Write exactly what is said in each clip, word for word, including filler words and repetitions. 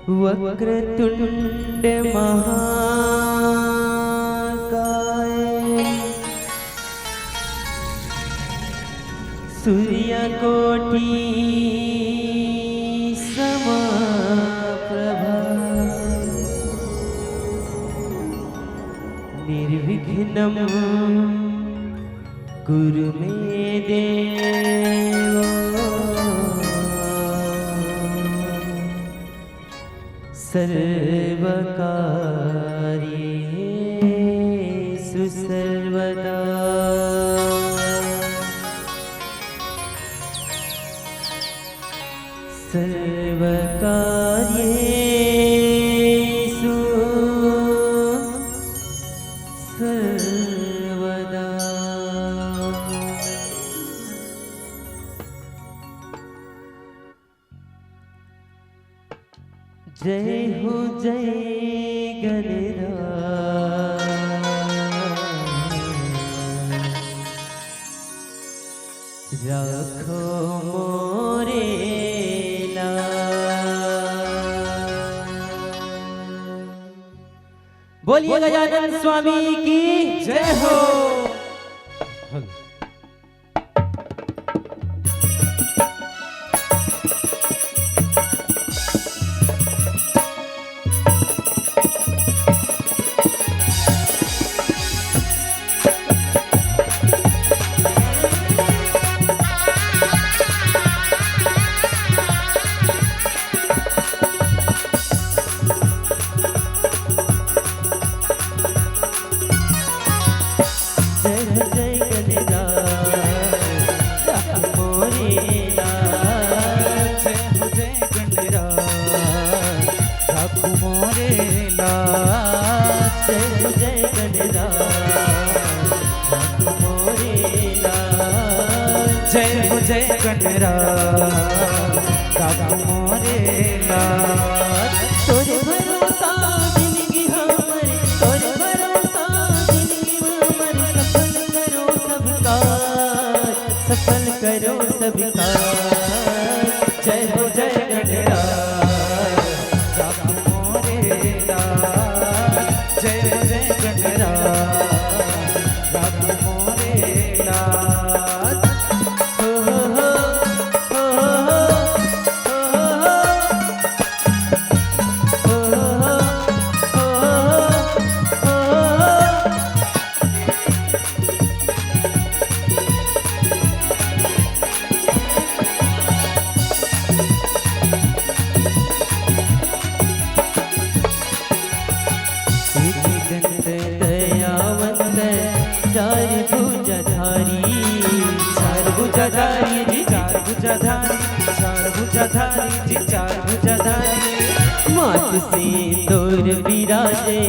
वक्रतुण्ड महाकाय सूर्यकोटि समाप्रभा निर्विघ्नं कुरु मे देव सर्वकार्येषु सर्वदा। सर्वकार्येषु सर्वदा। जय हो जय गणराज, राखो मोरे लाज। बोलिए गजानन स्वामी की जय हो। जय हो जय गणराज, राख मोरे लाज। जय हो जय गणराज, राख मोरे लाज। जय हो जय गणराज, राख मोरे लाज। जय हो जय गणराज, राख मोरे लाज। तोरे भरोसा जिंदगी हमर, तोरे भरोसा जिंदगी हमर, सफल करो सब काज, सफल करो सब काज। जय हो जय गणराज, राख मोरे लाज। जय हो जय गणराज, राख मोरे लाज। एक दंत दयावंत चार भुजाधारी, चार भुजाधारी जी, चार भुजाधारी, चार भुजाधारी जी, चार भुजाधारी। माथ सिंदूर बिराजे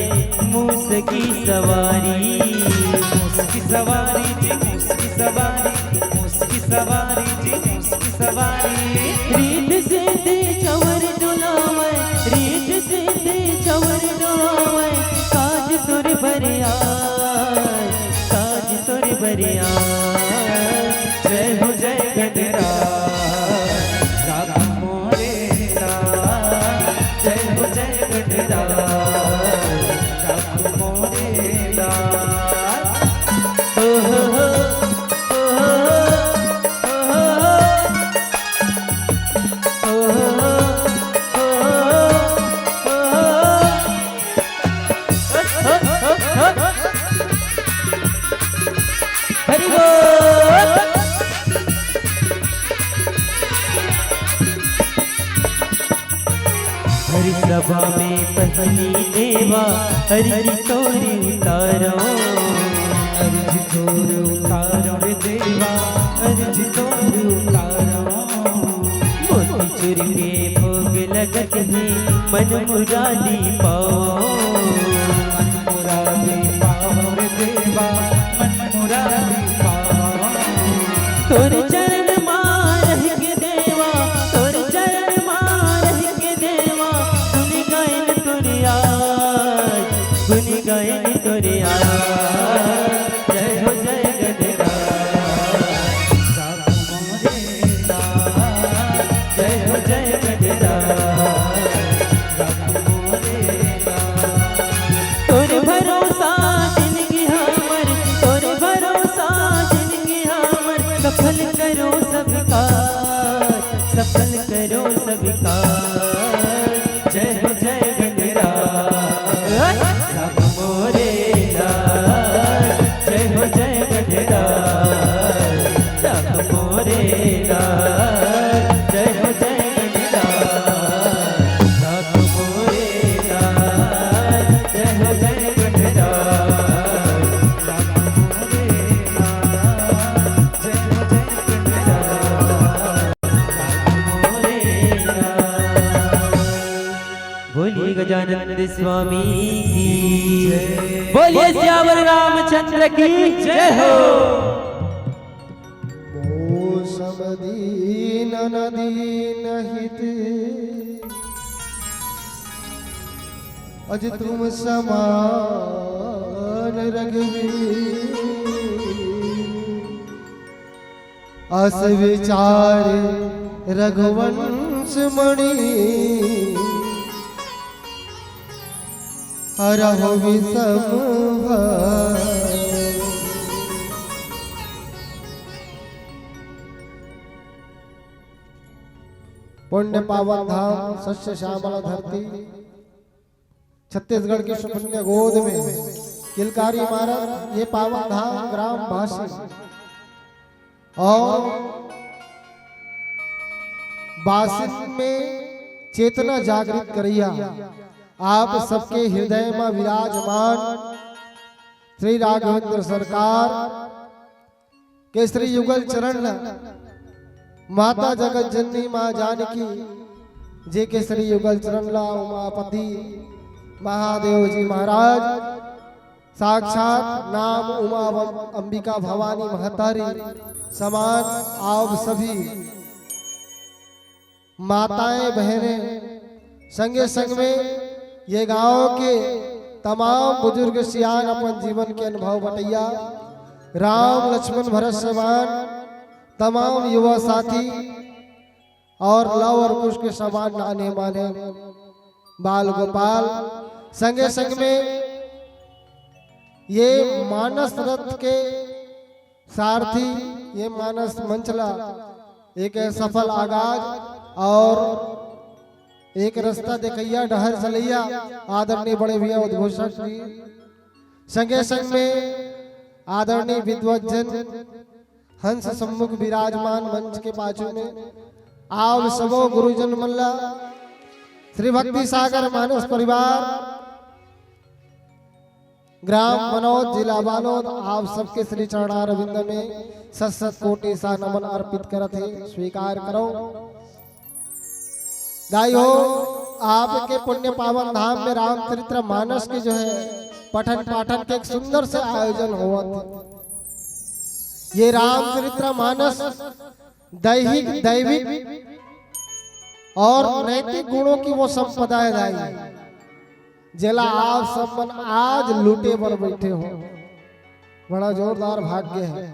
मूस की सवारी, मूस की सवारी जी, मूस की सवारी, मूस की सवारी जी, मूस की सवारी। रिद्ध सिद्ध चंवर डोलावै, रिद्ध सिद्ध चंवर डोलावै, काज तोर बरियार, काज तोर बरियार। जय हो जय गणराज, राख मोरे लाज। जय हो जय गणराज, राख मोरे लाज। ओ हो हो, ओ हो हो, ओ हो हो, ओ हो हो, ओ हो हो, ओ हो हो। हरि बोल। हरि सभा में पहिली देवा, हरि जी तोर उतारो। हरि जी तोर उतारो रे देवा, हरि जी तोर उतारो। मोती चूर के भोग लगत हे, मन मुरारी पाओ। मन मुरारी पाओ रे देवा, मन मुरारी पाओ। तोर चरण मा रहि के देवा, तोर चरण मा रहि के देवा, गुन गायन तोर आज, गुन गायन तोर आज। जय हो जय गणराज, राख मोरे लाज। जय हो जय गणराज, राख जय हो जय गणराज, राम मोरे लाल। जय हो जय गणराज, राम मोरे लाल। जय हो जय गणराज, राम मोरे लाल। जय हो जय गणराज, राम मोरे लाल। जय हो जय गणराज। बोलिए गजानंद स्वामी की जय। बोलिए सियावर रामचंद्र की जय हो। मौसम दीन न दीन हित, अज तुम समान रघुवीर। अस विचार रघुवंश मणि, हरहु विषम भय। पुण्य पावन धाम, सस्य श्यामल धरती, छत्तीसगढ़ की सुपुण्य गोद में किलकारी मारत ये पावन धाम ग्राम बासिन और बासिन में चेतना जागृत करैया आप सबके हृदय में विराजमान श्री राघवेंद्र सरकार के श्री युगल चरण ला माता जगत जननी माँ जानकी जी के श्री युगल चरण ला उमापति महादेव जी महाराज, साक्षात नाम उमा अम-, अंबिका भवानी महतारी समान आप सभी माताएं, बहनें, संगे संग में ये गांव के तमाम बुजुर्ग सियान अपन जीवन के अनुभव बटैया, राम लक्ष्मण भरत समान तमाम युवा साथी और लव और कुश के समान नाने माने बाल गोपाल, संगे संग में ये मानस रथ के सारथी, ये मानस मंचला एक सफल आगाज और एक रास्ता देखैया, डहर चलैया आदरणीय बड़े भैया उद्घोषक जी, संगे संग में आदरणीय विद्वत जन हंस सम्मुख विराजमान मंच के बाजू में आप सबो गुरुजन मन ला श्री भक्ति सागर मानस परिवार ग्राम मनोद, जिला बालोद, आप सबके श्री चरणारविंद में शत शत कोटि सा नमन अर्पित करत हे, स्वीकार करो। दाई हो, आपके पुण्य पावन धाम में रामचरित्र मानस के जो है पठन पाठन के एक सुंदर से आयोजन होवत हे। ये रामचरित्र मानस दैहिक, दैविक और नैतिक गुणों की वो संपदा है दाई, जेला आप सब मन आज लूटे बर बैठे हो। बड़ा जोरदार भाग्य है।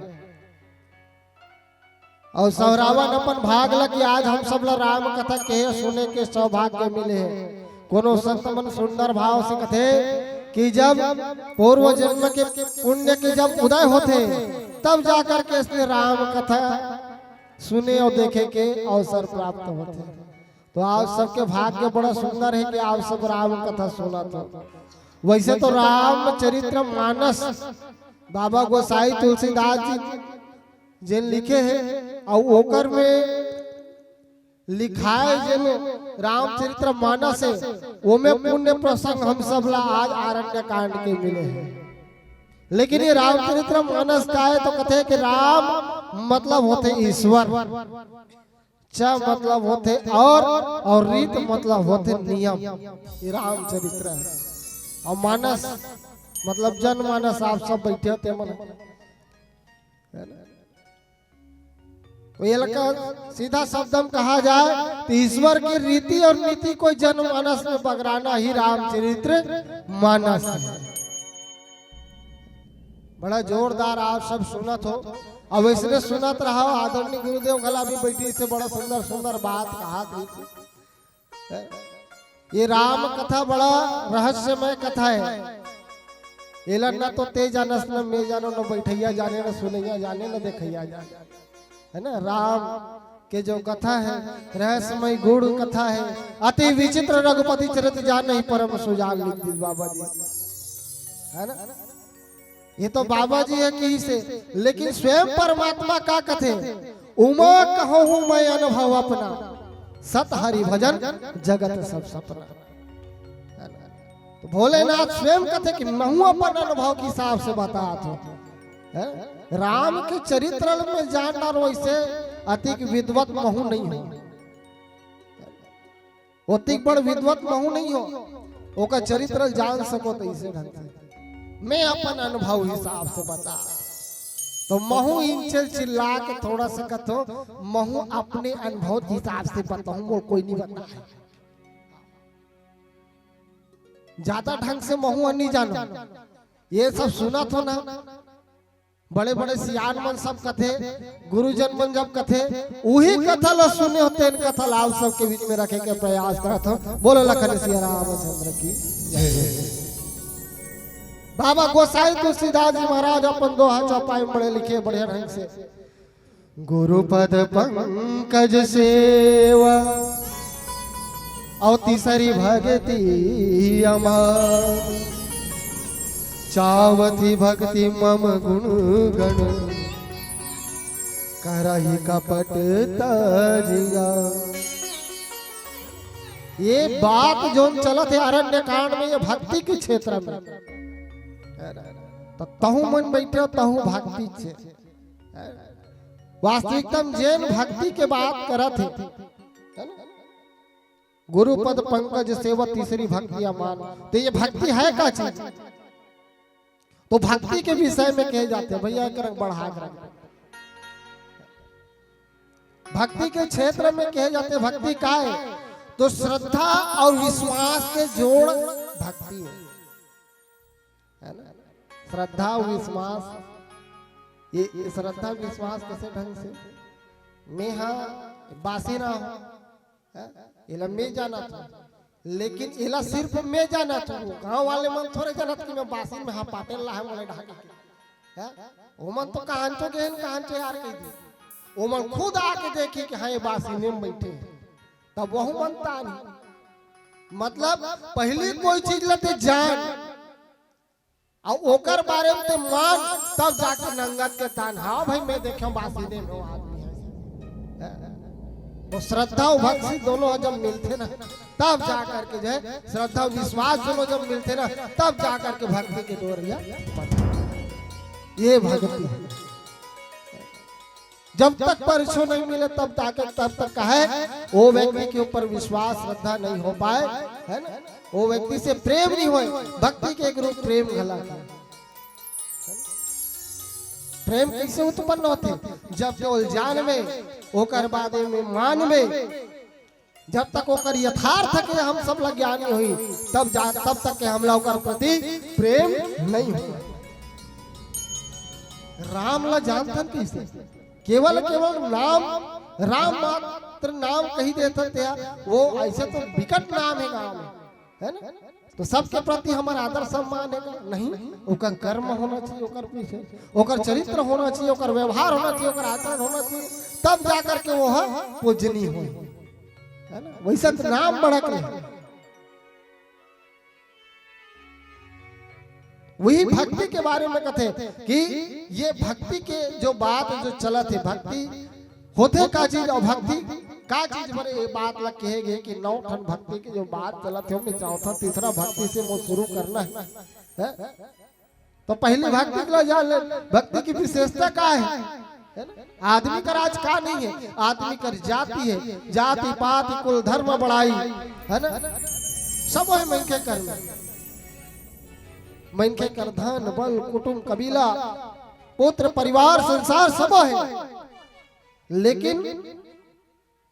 और सहरावन अपन भाग ला कि आज हम सब ला राम कथा कहे सुने के सौभाग्य मिले है। कोनो संत मन सुंदर भाव से कथे कि जब पूर्व जन्म के पुण्य के जब उदय होथे, तब जाकर के इसने राम कथा सुने और देखे के अवसर प्राप्त होथे। तो आप सबके भाग्य बड़ा सुंदर है कि आप सब राम कथा सुनत हो। वैसे तो रामचरित्र मानस बाबा गोसाई तुलसीदास जी जेन लिखे हे, अउ ओकर में लिखाए जेन रामचरित्र मानस हे, ओमे पुण्य प्रसंग हम सब ला आज आरण्य कांड के मिले हे। लेकिन ये रामचरित्र मानस का है तो कथे कि राम मतलब होथे ईश्वर, च मतलब होथे और, और रीत मतलब होथे नियम। ये रामचरित्र है। और मानस मतलब जनमानस, आप सब बैठे होते मन, है ना? तो ये लगा सीधा शब्द में कहा जाए तो ईश्वर की रीति और नीति को जनमानस में बगराना ही रामचरित्र मानस है। बड़ा जोरदार आप सब सुनत हो। अब ऐसने सुनत रहो, आदरणीय गुरुदेव घला भी बैठी से बड़ा सुंदर सुंदर बात कहा थी। ये राम कथा बड़ा रहस्यमय कथा है। एला न तो ते जानस, न मैं जानो, न बैठैया जाने, न सुनैया जाने, न देखैया जाने, है ना? राम के जो कथा है, रहस्यमय गूढ़ कथा है, अति विचित्र रघुपति चरित जानहि परम सुजान लिख दिस बाबा जी, है ना? ये तो बाबा जी ह किहिसे, लेकिन स्वयं परमात्मा का कथे, "उमा कहूँ मैं अनुभव अपना, सत हरि भजन जगत सब सपना।" तो भोलेनाथ स्वयं कथे कि महूँ अपन अनुभव के हिसाब से बतात हूँ। हैं? राम के चरित्र में जान डारो, वैसे अतिक विद्वत महूँ नहीं हो, ओतिक बड़ विद्वत महूँ नहीं हो, ओकर चरित्र जान सको तो इसे ढंग से। मैं अपन अनुभव हिसाब से बता, तो महूँ इंचल चिल्ला के थोड़ा सा कथो, महूँ अपने अनुभव के हिसाब से बताहूँ, मोर कोई नहीं बता है। ज्यादा ढंग से महूँ नहीं जानो, ये सब सुनत हो ना, बड़े-बड़े सियान मन सब कथे, गुरुजन मन जब कथे, उही कथा ल सुने हो, तेन कथा ल आप सबके बीच में रखे के प्रयास करत हो। बोलो लखन सिया रामचंद्र की जय। बाबा गोसाई तुलसीदास जी महाराज अपन दोहा चौपाई में बड़े लिखे, बढ़िया ढंग से। गुरु पद पंकज सेवा अउ तीसरी भक्ति अमार। चावत ही भक्ति मम गुण गण करहि कपट तजिया। ये बात जोन चलत है अरण्य कांड में, ये भक्ति के क्षेत्र में। तो तहु मन बैठे हो, तहु भक्ति छे। वास्तविकता में जेन भक्ति के बात करत हे, है ना? गुरु पद पंकज सेवा तीसरी भक्ति अमान। तो ये भक्ति है का चीज? तो भक्ति के विषय में कहे जाते हैं, भैया, एक रंग बढ़ा के रख। भक्ति के क्षेत्र में कहे जाते हैं, भक्ति का है? तो श्रद्धा और विश्वास के जोड़ भक्ति है, है ना? श्रद्धा और विश्वास, ये, ये श्रद्धा विश्वास कैसे ढंग से? मैं हा बासी ना हूँ, हैं? एला मैं जानत हूँ, लेकिन एला सिर्फ मैं जानत हूँ। गाँव वाले मन थोड़े जानत कि मैं बासी में हा पाटेल ला है मोला ढाके के, हैं? ओमन तो कहांचो गए हैं, कहांचो यार कह दी। ओमन खुद आके देखी कि हाँ, ये बासी में बैठे हैं, तब वहू मनता नहीं। मतलब पहली कोई चीज ला ते जान, अउ ओकर बारे में ते मान, तब जाके नंगत के तान। हाँ भाई, मैं देखे हूँ बासी देह में वो आदमी है। वो श्रद्धा अउ भक्ति दोनों जब मिलते ना, तब जा करके जो है श्रद्धा अउ विश्वास दोनों जब मिलते ना, तब जा करके भक्ति के डोरिया बंधे। ये भक्ति है। जब तक परिछो नहीं मिले, तब तक, तब तक कहे वो व्यक्ति के ऊपर विश्वास, श्रद्धा नहीं हो पाए, है ना? वो व्यक्ति से प्रेम नहीं होए। भक्ति के एक रूप प्रेम घला है। प्रेम कैसे उत्पन्न होते? जब केवल जान में, ओकर बाद में मान में, जब तक ओकर यथार्थ के हम सब ला ज्ञानी होई, तब जा, तब तक के हमला ओकर प्रति प्रेम नहीं हो। राम ला जानथन कैसे? केवल, केवल नाम, राम मात्र नाम कही देथन त्या, वो ऐसे तो विकट नाम है राम, है ना? तो सबके प्रति हमारा आदर सम्मान है का? नहीं, ओकर कर्म होना चाहिए, ओकर पीछे ओकर चरित्र होना चाहिए, ओकर व्यवहार होना चाहिए, ओकर आचरण होना चाहिए, तब जा करके वो ह पूजनीय हो, है ना? वैसे तो नाम बढ़क नहीं। वही भक्ति के बारे में कथे कि ये भक्ति के जो बात जो चलत है, भक्ति होथे का चीज अउ भक्ति का चीज बरे, ये बात ला कहे गए कि नौ ठन भक्ति के जो बात चलत है, ओमे चौथा तीसरा भक्ति से मोर शुरू करना है, है? तो पहली भक्ति के ला जान ले, भक्ति की विशेषता का है, है ना? आदमी कर आज का नहीं है, आदमी कर जाति है, जाति पाति कुल धर्म बड़ाई, है ना? सब है मनखे कर में। मनखे कर धन, बल, कुटुंब, कबीला, पुत्र, परिवार, संसार सब है, लेकिन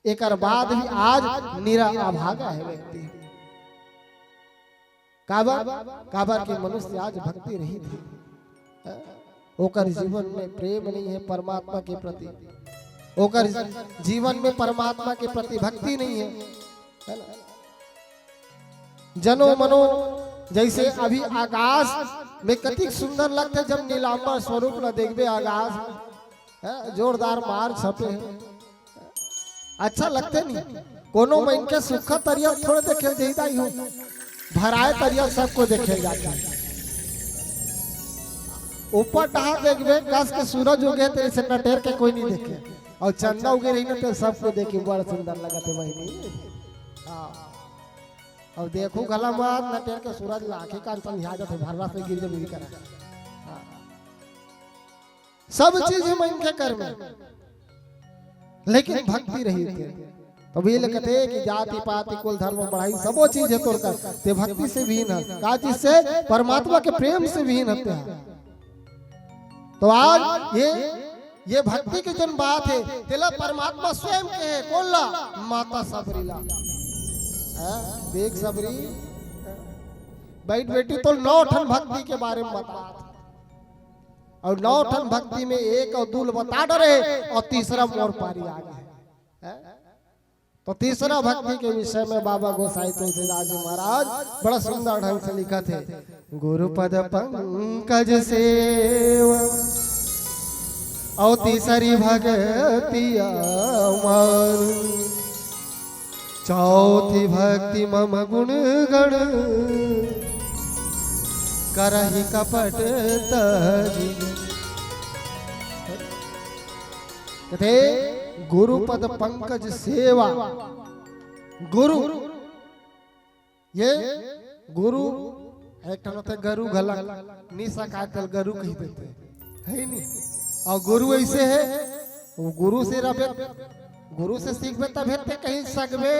एकर बाद भी आज निरा अभागा है व्यक्ति। काबर? काबर कि मनुष्य आज भक्ति रहित हे। ओकर जीवन में प्रेम नहीं है परमात्मा के प्रति, ओकर जीवन में परमात्मा के प्रति भक्ति नहीं है, है ना? जनो मनो, जैसे अभी आकाश में कतिक सुंदर लगथे, जब नीलांबर स्वरूप ला देखबे आकाश में, हैं, जोरदार मार छपे हे। अच्छा लगथे नहीं। कोनो मन के सूखा तरिया थोड़े देखे जाही दाई हो, भराए तरिया सबको देखे जाथे। ऊपर डहार देखबे, कस के सूरज उगे तेरे से नटेर के कोई नहीं देखे, अउ चंदा उगे रही ना तो सबको देखे, बड़ सुंदर लगथे बहिनी। हाँ। अउ देखहू घला मत, नटेर के सूरज ला आँखी कान संधिया जाथे, भर्रा से गिर जमीन करा। हाँ। सब चीज हे मन के कर में, लेकिन भक्ति रहिथे। तभी ले कथे कि जाति पाति कुल धर्म पढ़ाई सबो चीज हे तोर कर, ते भक्ति से विहीन हस। का चीज से? परमात्मा के प्रेम से विहीन हस ते। तो आज ये, ये भक्ति के जन बात हे, तेला परमात्मा स्वयं कहे, कोन ला? माता सबरी ला। हैं? देख सबरी, बइठ बेटी, तो नौ ठन भक्ति के बारे में बतात हे। अउ नौ ठन भक्ति में एक अउ दू ल बता डरे, अउ तीसरा मोर पारी आ गे। हैं? तो तीसरा भक्ति के विषय में बाबा गोसाई तुलसीदास जी महाराज बड़ा सुंदर ढंग से लिखत हे, गुरु पद पंकज सेवा, अउ तीसरी भक्ति अमर, चौथी भक्ति मम गुण गण, करहि कपट तजी। कथे, गुरु पद पंकज सेवा। गुरु, ये गुरु एक ठन होथे गरु घला, निसकाय तेला गरु कहि देथे, हे नी? अउ गुरु अइसे हे, वो गुरु से रहिबे, गुरु से सीखबे तभे ते कहीं सकबे,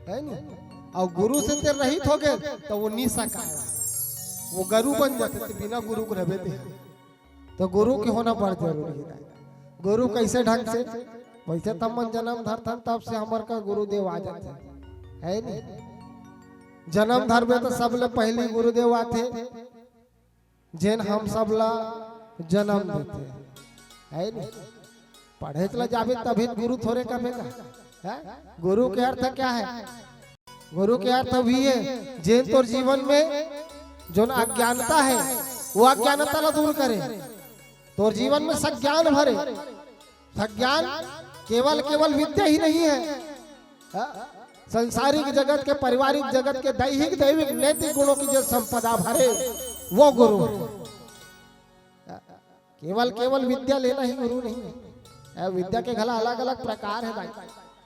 हे नी? अउ गुरु से ते रहित होगे, त वो निसकाय, वो गरु बन जाथे, ते बिना गुरु के रहिबे ते। तो गुरु के होना बड़ जरूरी हे। गुरु कइसे ढंग से? वइसे त हमन जनम धरथन, तब से हमर कर गुरुदेव आ जाथे, हे नी? जनम धरबे त सबले पहिली गुरुदेव आथे, जेन हम सब ला जनम देथे, हे नी? पढ़े चला जाबे तभी गुरु थोरे कबे का, हैं? गुरु के अर्थ क्या हे? गुरु के अर्थ भी हे, जेन तोर जीवन में जोन अज्ञानता हे, वो अज्ञानता ला दूर करे, तोर जीवन में सज्ञान भरे। सज्ञान केवल, केवल विद्या ही नहीं हे। हाँ? सांसारिक जगत के, पारिवारिक जगत के, दैहिक, दैविक, नैतिक गुणों की जो संपदा भरे, वो गुरु हे। केवल, केवल विद्या लेना ही गुरु नहीं हे। अ, विद्या के घला अलग-अलग प्रकार हे भाई।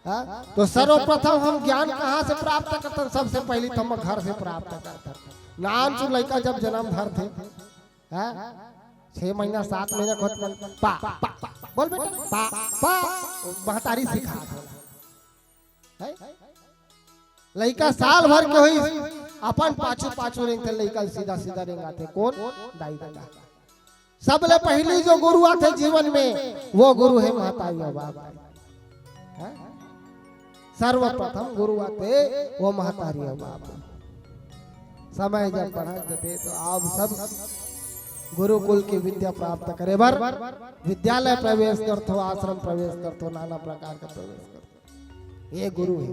हाँ? तो सर्वप्रथम हम ज्ञान कहाँ से प्राप्त करथन? सबसे पहिली तो हम घर से प्राप्त करथन। नानचुन लइका जब जनम धरथे, हाँ? छह महीना, सात महीना के होत पा, पा, पा, बोल बेटा, पा, पा, महतारी सिखाथे। हैं? लइका साल भर के होइस, अपन पाछू पाछू रेंगथे, लइका सीधा सीधा रेंगाथे। कोन? दाई ददा। सबले पहिली जो गुरु आथे जीवन में, वो गुरु हे महतारी अउ बाप। हैं? सर्वप्रथम गुरु आथे, वो महतारी अउ बाप। समय जब बढ़त जाथे, तो आप सब गुरुकुल के विद्या प्राप्त करे बर विद्यालय प्रवेश करथो, आश्रम प्रवेश करथो, नाना प्रकार का प्रवेश करथो। ये गुरु हे।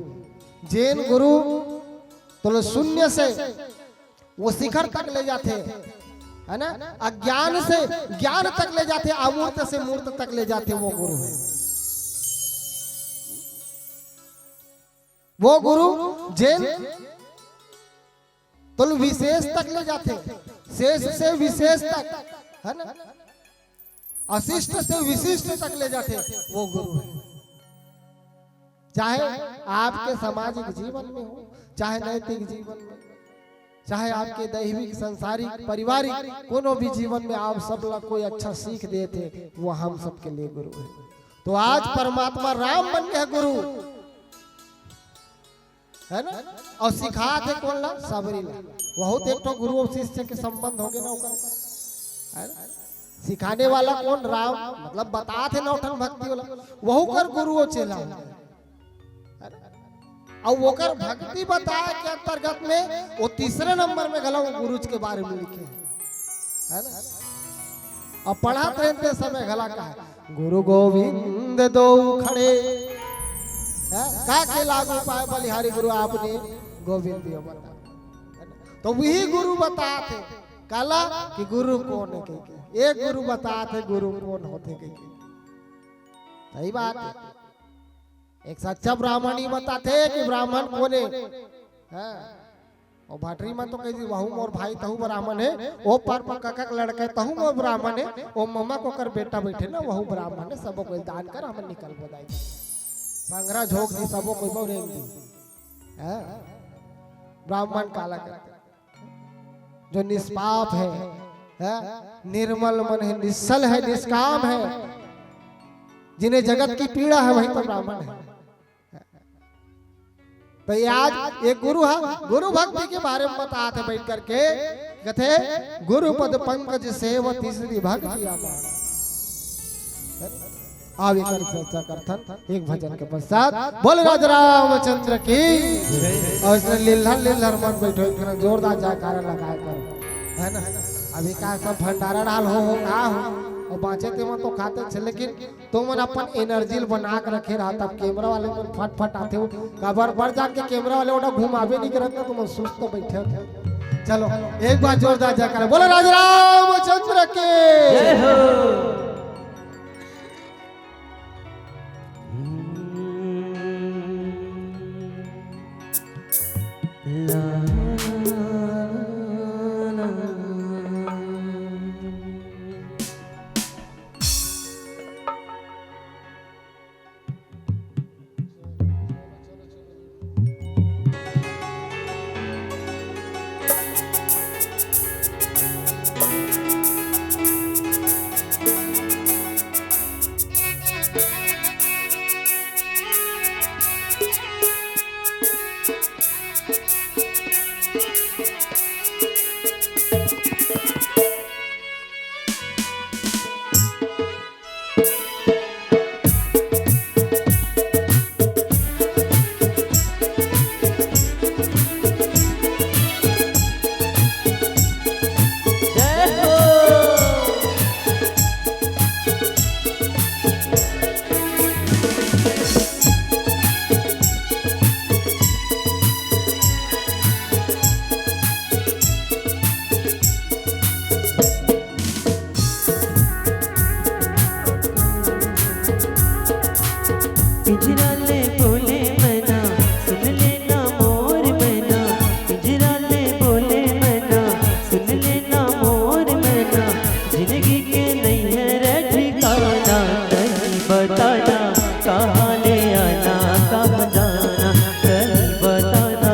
जेन गुरु तोला शून्य से वो शिखर तक ले जाथे, हे ना? अज्ञान से ज्ञान तक ले जाथे, अमूर्त से मूर्त तक ले जाथे, वो गुरु हे। वो गुरु जेन तोला विशेष तक ले जाथे, शेष से विशेष तक, हे ना? अशिष्ट से विशिष्ट तक ले जाथे, वो गुरु हे। चाहे आपके सामाजिक जीवन में हो, चाहे नैतिक जीवन में, चाहे आपके दैविक, सांसारिक, पारिवारिक, कोनो भी जीवन में आप सब ला कोई अच्छा सीख देथे, वो हम सबके लिए गुरु हे। तो आज परमात्मा राम बन गे गुरु, हे ना? अउ सिखाथे कोन ला? सबरी ला। बहुत एक ठो गुरु अउ शिष्य के संबंध होगे ना ओकर, हे ना? सिखाने वाला कोन? राम, मतलब बताथे नौ ठन भक्ति वाला, वहू कर गुरु अउ चेला होगे, हे ना? अउ ओकर भक्ति बताए के अंतर्गत में वो तीसरे नंबर में घला वो गुरुज के बारे में लिखे हे, हे ना? अउ पढ़त रहिथे समय घला कहे, गुरु गोविंद दो खड़े। हैं? का के लागू पाए बलिहारी गुरु आपने गोविंद दियो बता। तो वही गुरु बताथे, काला कि गुरु कोन हे कहिके। एक गुरु बताथे गुरु कोन होथे कहिके। सही बात हे। एक सच्चा ब्राह्मण ही बताथे कि ब्राह्मण कोन हे। हाँ। ओ भटरी मन तो कहि दिस, "वहू मोर भाई, तहू ब्राह्मण हे, ओ पार पर कका के लड़का हे, तहू मोर ब्राह्मण हे, ओ ममा के ओकर बेटा बइठे ना, वहू ब्राह्मण हे, सबो कोई दान कर, हमन निकलबो दाई।" संघरा झोंक दिस, सबो कोई बउरेंग दिस। हाँ? ब्राह्मण काला कथे? जो निष्पाप हे, हाँ? निर्मल मन हे, निश्छल हे, निष्काम हे, जिन्हें जगत की पीड़ा हे, वही तो ब्राह्मण हे। त ये आज एक गुरु ह, गुरु भक्ति के बारे में बतात हे बइठ करके, कथे, "गुरु पद पंकज सेव तीसरी भक्ति अपार।" अब एकर चर्चा करथन एक भजन के पश्चात। बोल राज रामचंद्र की। अउ अइसने लिल्हर लिल्हर मत बइठो, एक ठन जोरदार जयकारा लगाए करो, है ना? अभी का सब भंडारा डाल हो, हो का हो, अउ बाँचे ते मन तो खाते छे, लेकिन तुमन अपन energy ल बना के रखे रहा, तब camera वाले मन फट फट आथे हो। काबर बर जान के camera वाले ओटा घुमाबे नइ करत ना, तुमन सुस्त बइठे हो। चलो, एक बार जोरदार जयकारा, बोलो राजा रामचंद्र के। जय हो। पिंजरा ले बोले मैना, सुन लेना मोर मैना। पिंजरा ले बोले मैना, सुन लेना मोर मैना। जिंदगी के नइ हे रे ठिकाना, कहीं बताना कहाँ ले आना, कहाँ जाना। कहीं बताना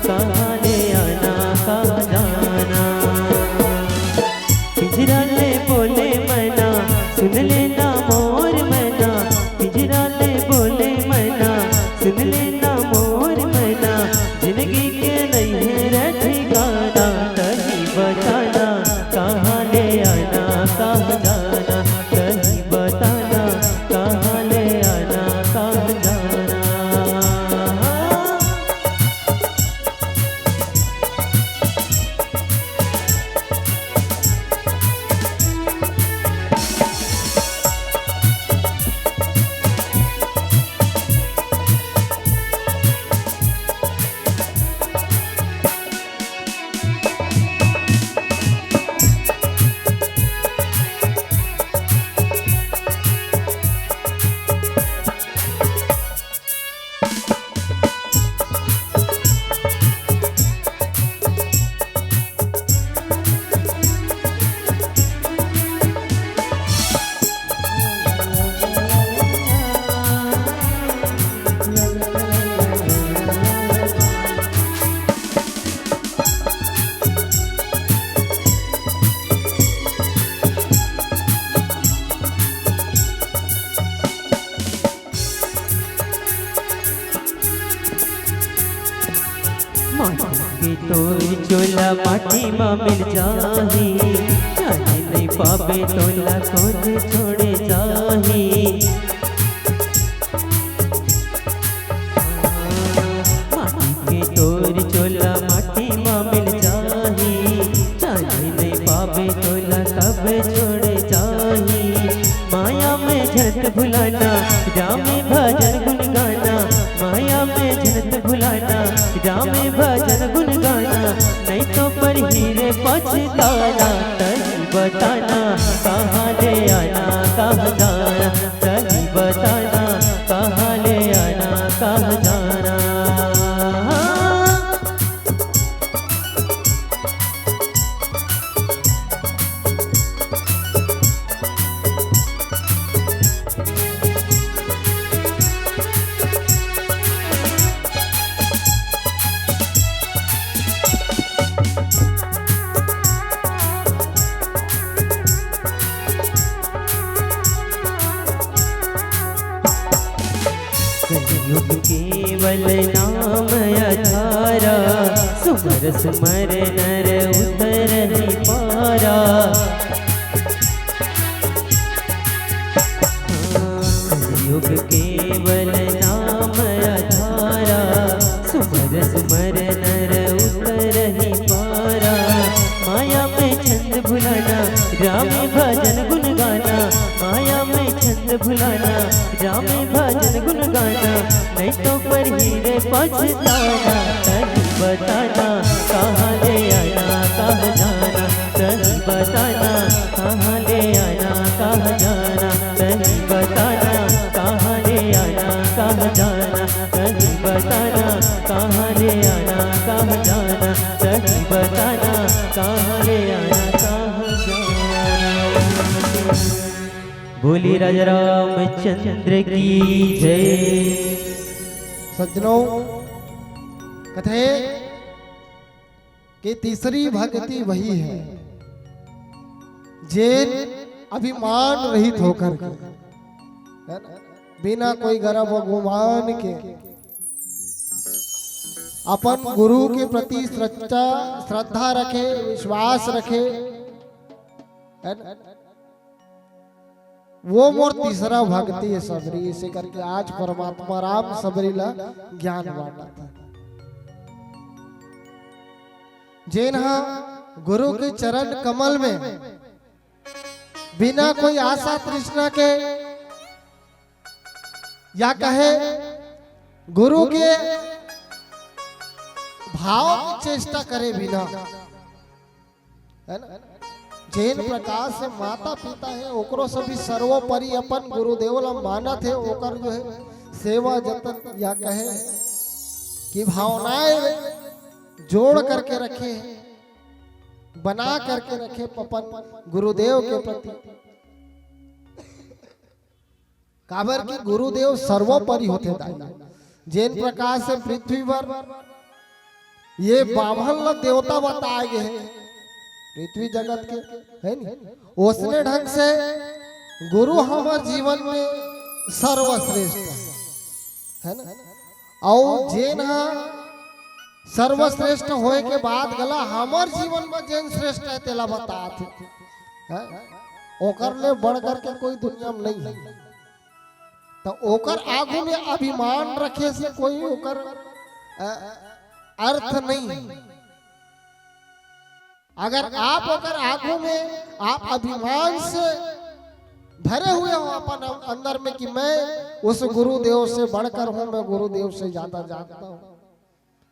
कहाँ ले आना, कहाँ जाना। पिंजरा ले बोले मैना, सुन लेना मोर मैना। पिंजरा ले बोले मैना, सुन लेना मोर मैना। जिंदगी के नइ हे रे ठिकाना, कहीं बताना कहाँ ले आना, कहाँ जाना। कहीं बताना कहाँ ले आना, कहाँ जाना। माटी के तोर चोला माटी म मिल जाही, जाने नइ पाबे तोला कोन छोड़े जाही। माटी के तोर चोला माटी म मिल जाही, जाने नइ पाबे तोला कब छोड़े जाही। माया में झट भुलाना, राम भजन गुन गाना। माया में झट भुलाना, राम भजन गुन गाना। नइ तो परही रे पछताना। तहीं बताना कहाँ ले आना, कहाँ जाना। तहीं बताना कहाँ ले आना, नाम अधारा, सुमर सुमर नर उतरहि पारा। कलयुग केवल नाम अधारा, सुमर सुमर नर उतरहि पारा। माया में छंद भुलाना, राम भजन गुण गाना। माया में छंद भुलाना, राम भजन गुण गाना। नहीं तो पर ही रे पछताना। सही बताना, कहाँ ले आना, कहाँ जाना। सही बताना, कहाँ ले आना, कहाँ जाना। सही बताना, कहाँ ले आना, कहाँ जाना। सही बताना, कहाँ ले आना, कहाँ जाना। सही बताना, कहाँ ले आना, कहाँ जाना। बोली राजा रामचंद्र की जय। सज्जनों, कथे कि तीसरी भक्ति वही है, जेन अभिमान रहित होकर के, है ना? बिना कोई गर्व गुमान के अपन गुरु के प्रति श्रद्धा, श्रद्धा रखे, विश्वास रखे, है ना? वो मोर तीसरा भक्ति है सबरी, इसे करके आज परमात्मा राम सबरी ला ज्ञान बांटत हे। जेन हा गुरु के चरण कमल में बिना कोई आशा तृष्णा के, या कहे गुरु के भाव की चेष्टा करे बिना, है ना? जेन प्रकार से माता पिता है, ओकरो से भी सर्वोपरि अपन गुरुदेव ला मानत है, ओकर जो है सेवा जतन या कहे कि भावनाएं जोड़ करके रखे, बना करके रखे अपन गुरुदेव के प्रति। काबर कि गुरुदेव सर्वोपरि होथे दाई। जेन प्रकार से पृथ्वी पर ये बाभन ल देवता बताए गे हे, पृथ्वी जगत के, है नी? ओसने ढंग से गुरु हमर जीवन में सर्वश्रेष्ठ है, है ना? अउ जेन ह सर्वश्रेष्ठ होए के बाद घला हमर जीवन में जेन श्रेष्ठ है तेला बतात हे, हैं? ओकर ले बढ़ करके कोई दुनिया में नहीं है। तो ओकर आगू में अभिमान रखे से कोई ओकर, अ, अर्थ नहीं है। अगर आप ओकर आगू में आप अभिमान से भरे हुए हो अपन अंदर में कि मैं उस गुरुदेव से बढ़कर हूं, मैं गुरुदेव से ज्यादा जानता हूं,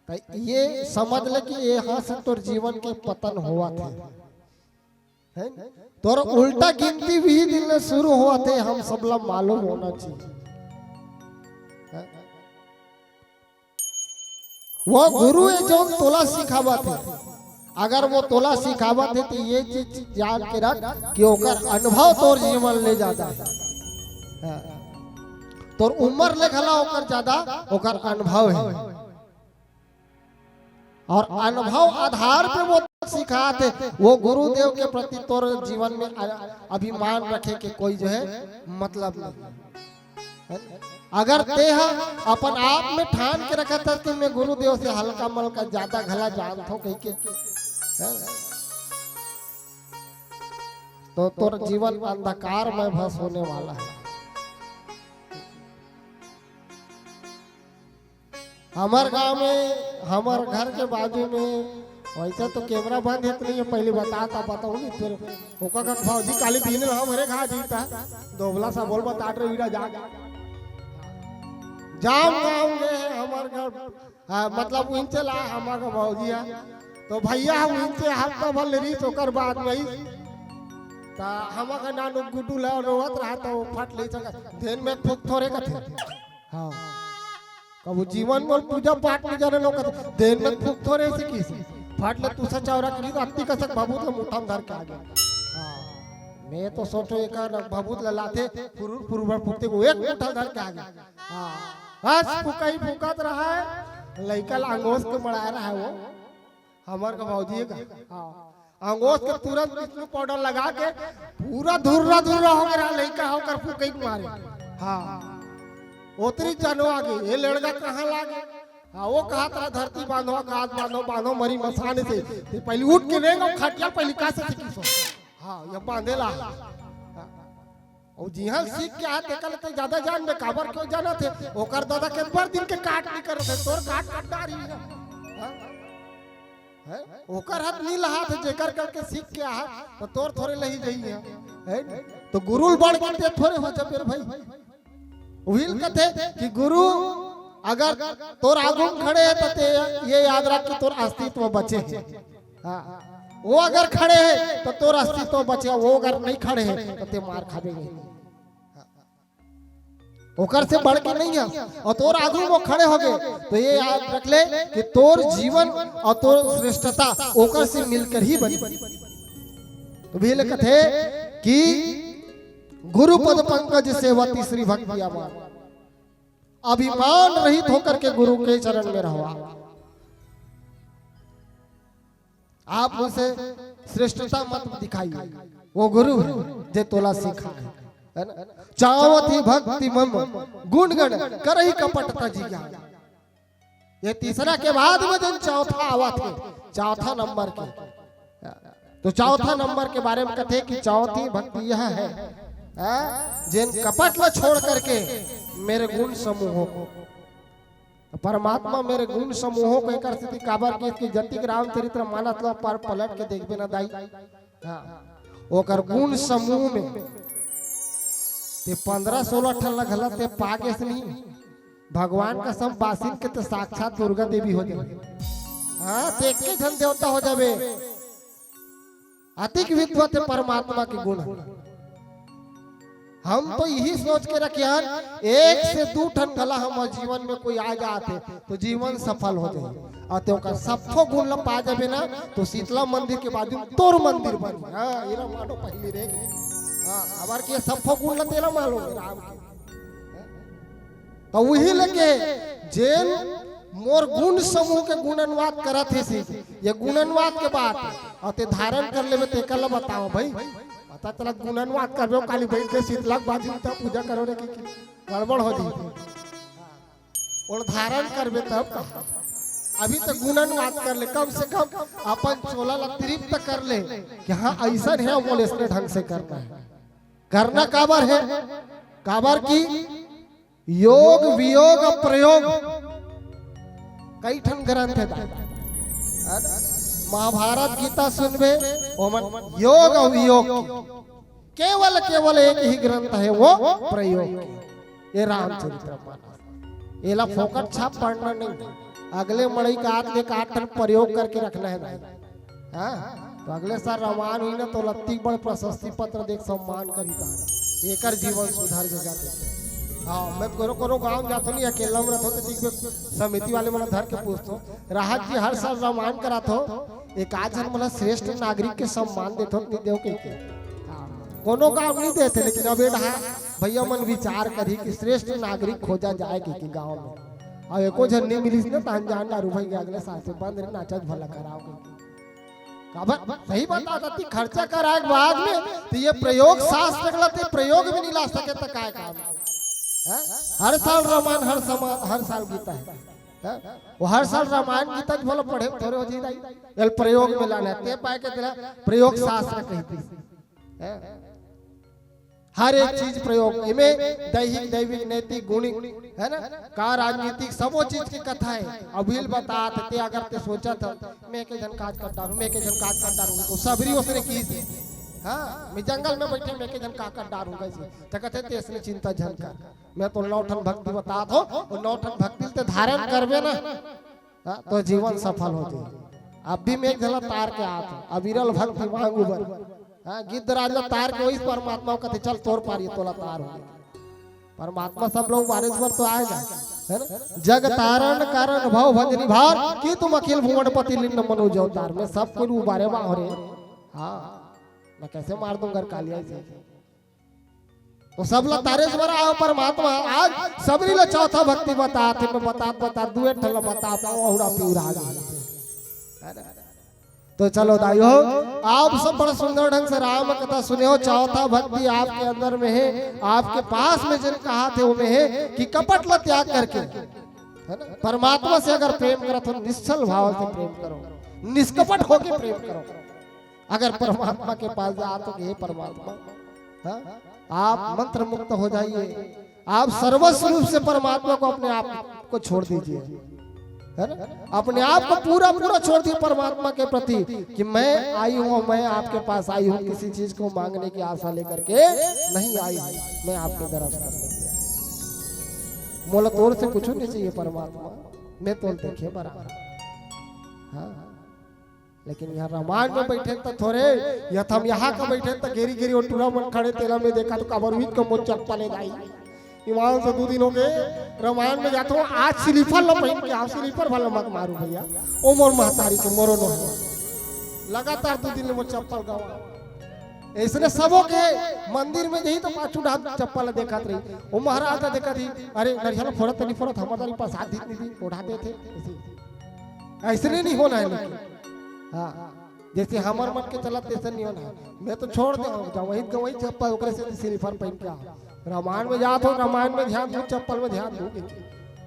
तो ये समझ ले कि ये हां से तोर जीवन के पतन होवत हे, है न? तोर उल्टा गिनती भी दिन ले शुरू होवत हे, हम सबला मालूम होना चाहिए, है? वो गुरु हे जौन तोला सिखावत हे, अगर वो तोला सिखावत हे तो ये चीज जान के रख कि ओकर अनुभव तोर जीवन ले ज्यादा हे। हाँ। तोर उम्र ले घला ओकर ज्यादा ओकर अनुभव हे। और अनुभव आधार पे वो सिखात हे, वो गुरुदेव के प्रति तोर जीवन में अ-, अभिमान रखे के कोई जो है मतलब नहीं। है ना? अगर तेहा अपन आप में ठान के रखत हस कि मैं गुरुदेव से हल्का मलका ज्यादा घला जानत हूं कहिके, है ना? तो तोर जीवन अंधकार में भस होने वाला है। हमर गांव में, हमर घर के बाजू में, वैसे तो कैमरा बंद हे तो नहीं है, पहले बता ता बताऊंगी, फिर ओका का भौजी काली बिहने ला हमरे खा जीता, दोबला सा बोल बता रहे वीरा जा। जाम गांव गए हैं हमर घर, हाँ, मतलब उनसे ला हमर का भौजी है, तो भैया हम उनसे हफ्ता भर ले रही ओकर बाद में ता हमर का नानू गुड्डू ला रोवत रहा तो फट ले सका, दिन में फूक थोरे का थे। हाँ। कबू जीवन में पूजा पाठ नहीं जाने लोग कहते, देर में फूक थोरे से किस। फाट ले तू सच्चा और अकली तो अत्ती कसक भभूत ला मुट्ठा में धर के आगे। हाँ। मैं तो सोचो एक भभूत ला लाथे, फुरुर फुरुर फूकते को एक मुट्ठा धर के आगे। हाँ। बस फुकाई फुकात रहा है, लइका ला अंगोस के मड़ा रहा है वो। हमर का भौजी का। हाँ। अंगोस के तुरंत विष्णु पाउडर लगा के पूरा धुर्रा धुर्रा हो गया लइका होकर फूकई के मारे। हाँ। ओतरी जानो आगे, ये लड़का कहाँ लागे? हाँ, वो कहा था, "धरती बांधो, आकाश बांधो, बांधो मरी मसान से।" ते पहले उठ के रेंग, खटिया पहले का से सीखी सो। हाँ, ये बांधेला। हाँ। अउ जिहाँ सीख के आए, तेकर ले ते ज्यादा जानबे, काबर क्यों जाना थे? ओकर दादा के बर दिन के काट नहीं करत हे, तोर काट काट डारी है। हाँ? हैं? ओकर हाथ नहीं लहा थे, जेकर करके सीख के आए, तो तोर थोरे लही जही है। हैं? तो गुरुल बढ़ के ते थोरे हो जबे रे भाई। उहिल कथे कि गुरु अगर तोर आगू में खड़े है, तो ते ये याद रख कि तोर अस्तित्व बचे है। हाँ। वो अगर खड़े है, तो तोर अस्तित्व बचे, वो अगर नहीं खड़े है, तो ते मार खाबे। ओकर से बढ़ के नहीं है। और तोर आगू वो खड़े हो गए, तो ये याद रख ले कि तोर जीवन और तोर श्रेष्ठता ओकर से मिलकर ही बनी। तो भी कथे कि गुरु पद पंकज सेवा तीसरी भक्ति अमर। अभिमान रहित होकर के गुरु के चरण में रहवा। आप उसे श्रेष्ठता मत दिखाइए, वो गुरु है जे तोला सिखाए, है ना? चावत ही भक्ति मम गुण गण करही कपट तज ज्ञान। ये तीसरा के बाद में जन चौथा आवा थे, चौथा नंबर के, तो चौथा नंबर के बारे में कथे कि चौथी भक्ति यह है, हाँ, जिन कपट ला छोड़ करके मेरे गुण समूहों को, तो परमात्मा मेरे गुण समूहों को एकर स्थिति काबर की कि जतिक रामचरित्र मानस ला पर पलट के देखबे ना दाई, हाँ, ओकर गुण समूह में ते पंद्रह सोलह ठन ला घला ते पागेस नहीं, भगवान कसम बासिन के ते साक्षात दुर्गा देवी हो जाबे। हाँ, ते एके झन देवता हो जाबे। अतिक विद्वत हे परमात्मा के गुण। हम तो यही सोच के रखे हन, एक से दू ठन घला हमर जीवन में कोई आ जात हे, तो जीवन सफल हो जाही। अउ ते ओकर सब्बो गुण ल पा जाबे ना, तो शीतला मंदिर के बाजू में तोर मंदिर बनी। हाँ, एला मानो पहिली रे। हाँ, काबर के सब्बो गुण ल तेला मानो राम के। तो वही लेके जेन मोर गुण समूह के गुण अनुवाद करत हे सी, ये गुण अनुवाद के बात हे। अउ ते धारण कर लेबे, तेकर ला बताओ भाई। पता चला गुण अनुवाद करबे, काली बइठ के शीतला के बाजू में तब पूजा करो रे, कि, कि गड़बड़ हो जाही। अउ धारण करबे तब कहा, अभी तो गुण अनुवाद कर ले, कम से कम अपन चोला ला तृप्त कर ले कि हाँ, अइसन हे, मोला अइसने ढंग से करना हे। करना काबर हे? काबर कि योग वियोग प्रयोग कई ठन ग्रंथ हे। महाभारत गीता सुनबे, ओमन योग अउ वियोग के केवल, केवल एक ही ग्रंथ हे, वो प्रयोग के। ये रामचरित्र मानस, एला फोकट छाप पढ़ना नहीं, अगले मड़ई का आत ले का आत ठन प्रयोग करके रखना हे भाई। हाँ, तो अगले साल रामायण होही ना, तो लत्ती बड़ प्रशस्ति पत्र देख सम्मान करी ता, एकर जीवन सुधर गे गा। हाँ, मैं कोनो कोनो गांव जाथो नहीं, अकेला में रहथो, तो ठीक बे, समिति वाले मन धर के पूछथो, "राहत जी, हर साल रामायण कराथो, एक आध झन मोला श्रेष्ठ नागरिक के सम्मान देथो, नहीं देव कहिके।" हाँ, कोनो गांव नहीं देथे, लेकिन अब ए डहा भैया मन विचार करही कि श्रेष्ठ नागरिक खोजा जाए कहिके गांव में। अब एको झन नहीं मिलिस ना, तहन जान डारू भाई, अगले साल से बंद रे, नाचत भला कराओ कहिके। काबर? सही बता देती, खर्चा कराए के बाद में तो ये प्रयोग शास्त्र निकला, तो प्रयोग भी नहीं ला सके तो काय काम? हैं? हर साल रामायण, हर समा-, हर साल गीता हे। हैं? वो हर साल रामायण गीता जी बोलो पढ़े थोरे हो जी दाई। एल प्रयोग में लाना हे, ते पाए के तेला प्रयोग शास्त्र कहती। हैं? हर एक चीज प्रयोग, इमे दैहिक, दैविक, नैतिक, गुणिक, है ना, का राजनीतिक, सबो चीज के कथा हे। अभिल बतात, ते अगर ते सोचत ह, "मैं के झन काज कर डारूं, मैं के झन काज कर डारूं," तो सबरी ओसने की थी। हाँ, मैं जंगल में बैठे, "मैं के झन का कर डारूं," कैसे? तो कहते, "ते इसने चिंता झन कर, मैं तो नौ ठन भक्ति बतात हो, और नौ ठन भक्ति ते धारण करबे ना।" हाँ, तो जीवन सफल हो जाए। अब भी मैं एक झला तार के आत हूँ, अविरल भक्ति मांगू बर। हाँ, गिद्धराज ला तार के वही परमात्मा कथे, "चल तोर पार ये तोला तार हो।" परमात्मा सब लोग बारिश बर तो आएगा, है ना? "जग तारण कारण भव भंजनी भार, की तुम अखिल भुवन पति लिन्न मनुज अवतार।" मैं सब कोई उबारे मा हो रे। हाँ, मैं कैसे मार दूंगा कालिया से। तो सब ला तारेश्वर आओ परमात्मा, आज सबरी ला चौथा भक्ति बतात हे, मैं बतात बतात दुए ठन ला बता पाओ, अहुड़ा पिउरा गे। है ना? तो चलो दाई हो, आप सब बड़ा सुंदर ढंग से राम कथा सुने हो। चावथा भक्ति आपके अंदर में हे, आपके पास में जेन कहाथे ओमे हे कि कपट ला त्याग करके, है ना, परमात्मा से अगर प्रेम करत हो, निश्छल भाव से प्रेम करो, निष्कपट होके प्रेम करो। अगर परमात्मा के पास जात हो कि हे परमात्मा, हाँ, आप मंत्र मुक्त हो जाइए, आप सर्वस्व रूप से परमात्मा को, अपने आप को छोड़ दीजिए, है ना? अपने आप को पूरा पूरा छोड़ दिए परमात्मा के प्रति कि मैं आई हूँ, मैं आपके पास आई हूँ, किसी चीज को मांगने की आशा लेकर के नहीं आई हूँ, मैं आपके दरस करने के लिए आई हूँ। मोला तोर से कुछ नहीं चाहिए परमात्मा, मैं तो देखे बराबर। हाँ, लेकिन यहाँ रामायण में बैठे त थोरे, यथम यहाँ का बैठे त घेरी घेरी ओ टूरा मन खड़े, तेला में देखा तो काबर हुई का मोर चप्पल हे दाई। ईमान से दू दिन हो गए, रामायण में जात हो, आज स्लीपर ला पहन के आओ, स्लीपर वाला मत मारू भैया, ओ मोर महतारी के मोरो नो है। लगातार दू दिन ले मोर चप्पल गवा। ऐसने सबो के मंदिर में जही तो पाछू डाहर चप्पल ला देखत रही, ओ महाराज ला देखत ही, अरे नरिया ला फोड़त त नहीं फोड़त, हमर दारी प्रसाद दी नहीं दी, ओढ़ा देथे। ऐसे, ऐसने नहीं होना है लेकिन। हाँ, जैसे हमर मन के चलत तैसे नहीं होना है। मैं तो छोड़ दे हूँ, जब वही गवई चप्पल ओकरे से स्लीपर पहन के आओ। रामायण में जात हो, रामायण में ध्यान दो, चप्पल में ध्यान दो।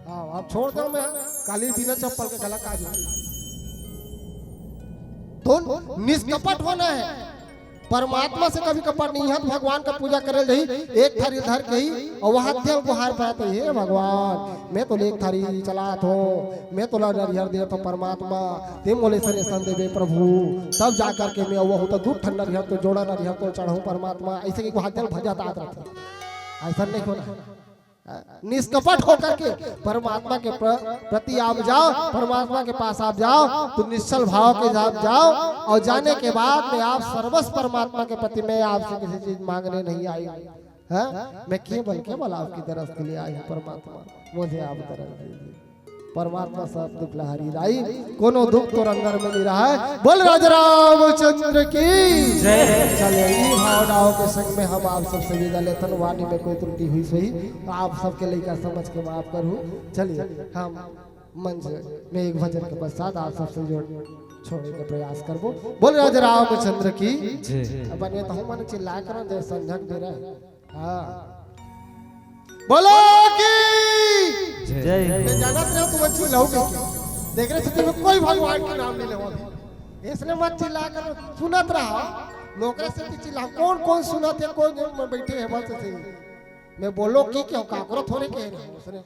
हाँ, अब छोड़ दो, मैं काली बिना चप्पल के गला काज। तो निष्कपट होना है, परमात्मा से कभी कपट नहीं है। तो भगवान का पूजा करे रही, एक थारी धर के ही, और वहां ध्यान गुहार पाते, हे भगवान, मैं तो एक थारी चलात हो, मैं तो ला नरिहर दे तो परमात्मा, ते मोले सने सन देवे प्रभु, तब जा करके मैं वो तो दू ठन नरिहर तो जोड़ा नरिहर तो चढ़ाऊं परमात्मा, ऐसे की गुहार भजा तात रहते। ऐसा नहीं होना है। निष्कपट होकर के परमात्मा के प्र-, प्रति आप जाओ, परमात्मा के पास आप जाओ, तो निश्चल भाव के साथ जाओ, और जाने के बाद में आप सर्वस्व परमात्मा के प्रति, मैं आपसे किसी चीज मांगने नहीं आई हूँ, हाँ? मैं केवल, केवल आपकी दरस के लिए आई हूँ परमात्मा, मुझे आप दरस दीजिए। परमात्मा सब दुख ला हरी दाई, कोनो दुख तोर अंदर में नहीं रहा है। बोल राजा रामचंद्र की जय। चलिए, ई भावनाओं के संग में हम आप सबसे विदा लेथन। वाणी में कोई त्रुटि हुई सही तो आप सबके लइका समझ के माफ करू। चलिए, हम मंच में एक भजन के पश्चात आप सबसे जोड़ छोड़े के प्रयास करबो। बोल राजा रामचंद्र की जय। अपन में तो हम मन चिल्ला करो, जय संझक दे रहे। हाँ। बोलो की जय। मैं जानत रहे तुम चिल्लाओगे। देख रहे थे, कोई भगवान के नाम नहीं लेवा अभी। इसने मत चिल्ला कर, सुनत रहा। नौकरे से भी चिल्ला, कौन कौन सुनत है, कौन कौन बैठे हैं बस से। मैं बोलो की क्यों, काकरो थोड़े कह रहे हैं उसने।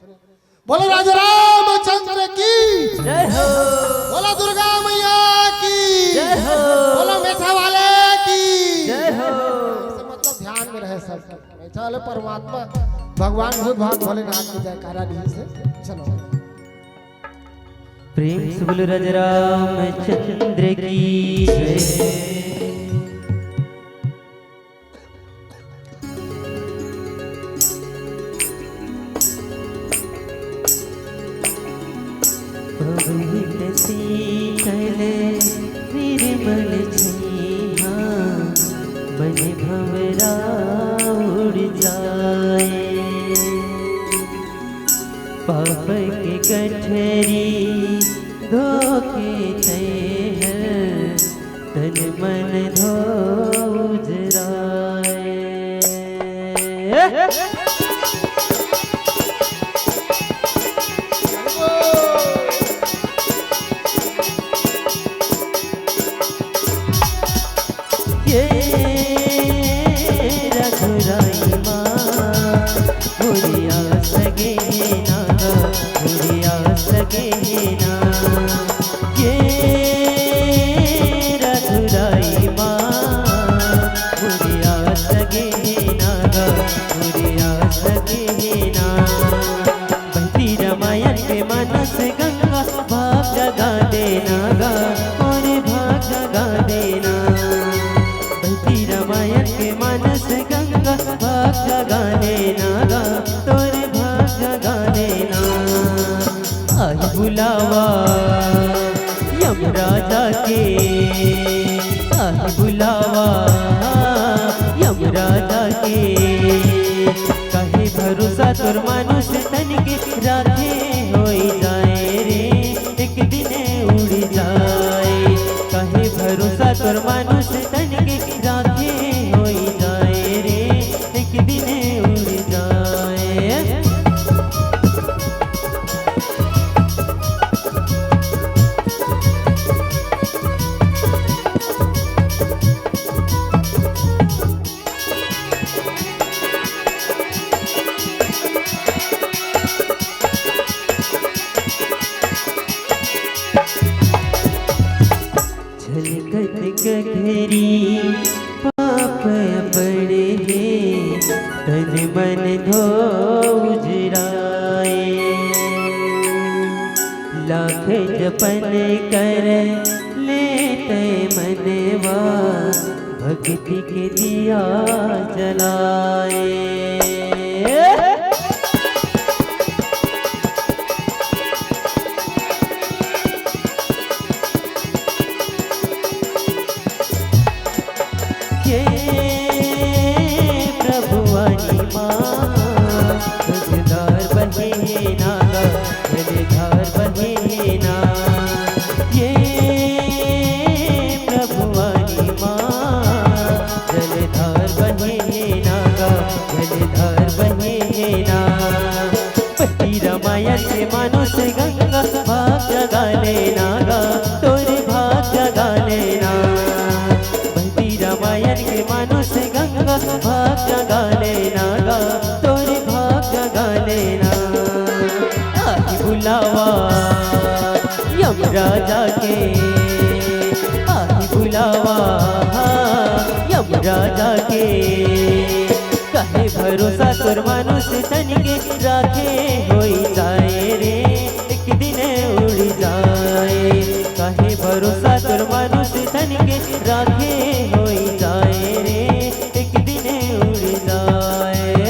बोलो राजा रामचंद्र की जय हो। बोलो दुर्गा मैया की जय हो। बोलो मेठा वाले की जय हो। इससे मतलब ध्यान में रहे सब। मेठा वाले परमात्मा भगवान भूत भाग भोलेनाथ की जयकारा दी से। चलो। प्रेम से बोलो राजा रामचंद्र की जय। पवित्र शीतल निर्मल छैया, मन भंवरा उड़ जाए। पाप के गठरी धोके तैं हर तन मन धो उजराए। ये रघुराई माँ, मोरी आस लगे हे ना गा, मोरी आस लगे हे ना। ये रघुराई माँ, मोरी आस लगे हे ना गा, मोरी आस लगे हे ना। बहती रामायण के मानस गंगा, भाग जगा देना गा, मोरे भाग जगा देना। बहती रामायण के मानस गंगा, भाग जगा देना गा, तोरे भाग जगा देना। आई बुलावा यमराजा के, आई बुलावा यमराजा के। काहे भरोसा तोर मानुष तन के, राखे होई जाए रे, एक दिन उड़ जाए। काहे भरोसा तोर मानुष तन के राखे होई जाए रे, एक दिन उड़ जाए। झलकत कघरी पाप अपने हे, तन मन धो उजराए। लाख जपन कर लेते मनवा, भक्ति के दिया जलाए। हे प्रभु आनी माँ, तुझदार बहे नागा, जलधार बहे ना। हे प्रभु आनी माँ, जलधार बहे नागा, जलधार बहे ना। पति रामायण के मानुष गंगा, भाग जगा लेना गा, तोर भाग जगा लेना। पति रामायण के मानुष गंगा, भाग जगा लेना गा, तोर भाग जगा लेना। आही बुलावा यम राजा के, आही बुलावा यम राजा के। काहे भरोसा तोर मानुष तन के, राखे होई जाए रे, एक दिन उड़ जाए। काहे भरोसा तोर मानुष तन के, राखे होई जाए रे, एक दिन उड़ जाए।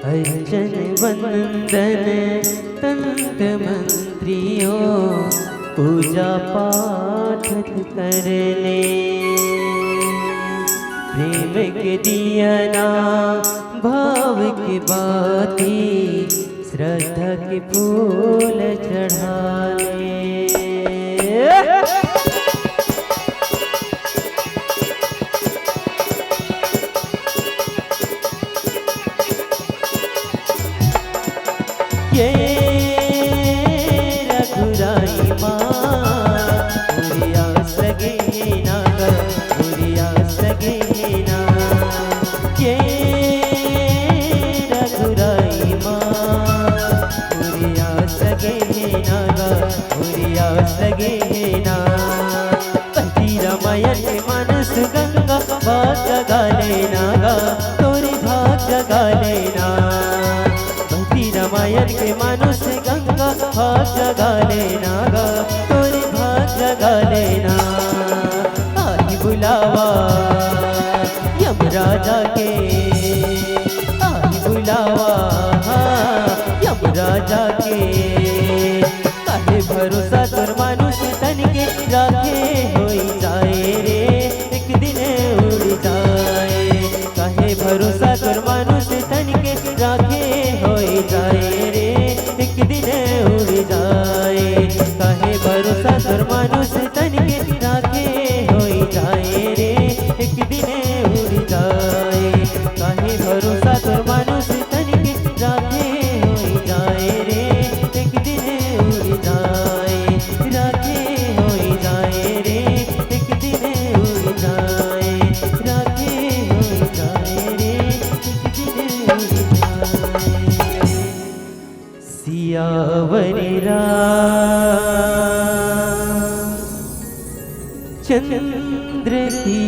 अर्चन वंदन तंत्र मंत्रियों, पूजा पाठ कर ले। प्रेम के दिया ना, भाव के बाती, श्रद्धा के फूल चढ़ा ले। ये रघुराई माँ, उरिया सगे ना गा, उरिया सगे ना। ये रघुराई माँ, उरिया सगे ना गा, उरिया सगे ना। पति रामायण के मानुष गंगा, भाग जगा लेना गा, तोर भाग जगा लेना। पति रामायण के मानुष गंगा, भाग जगा लेना गा, तोर भाग जगा लेना। आही बुलावा यम राजा के, आही बुलावा यम राजा के। काहे भरोसा तोर मानुष तन के, राखे होई जाए रे, एक दिन उड़ जाए। काहे भरोसा तोर मानुष तन के, राखे होई जाए रे, एक दिन उड़ जाए। काहे भरोसा तोर मानुष तन के, राखे होई जाए रे, एक दिन उड़ जाए। काहे भरोसा तोर मानुष तन के, राखे होई जाए रे, एक दिन उड़ जाए। राखे होई जाए रे, एक दिन उड़ जाए। राखे होई जाए रे, एक दिन उड़ जाए। सियावर राम चंद्र की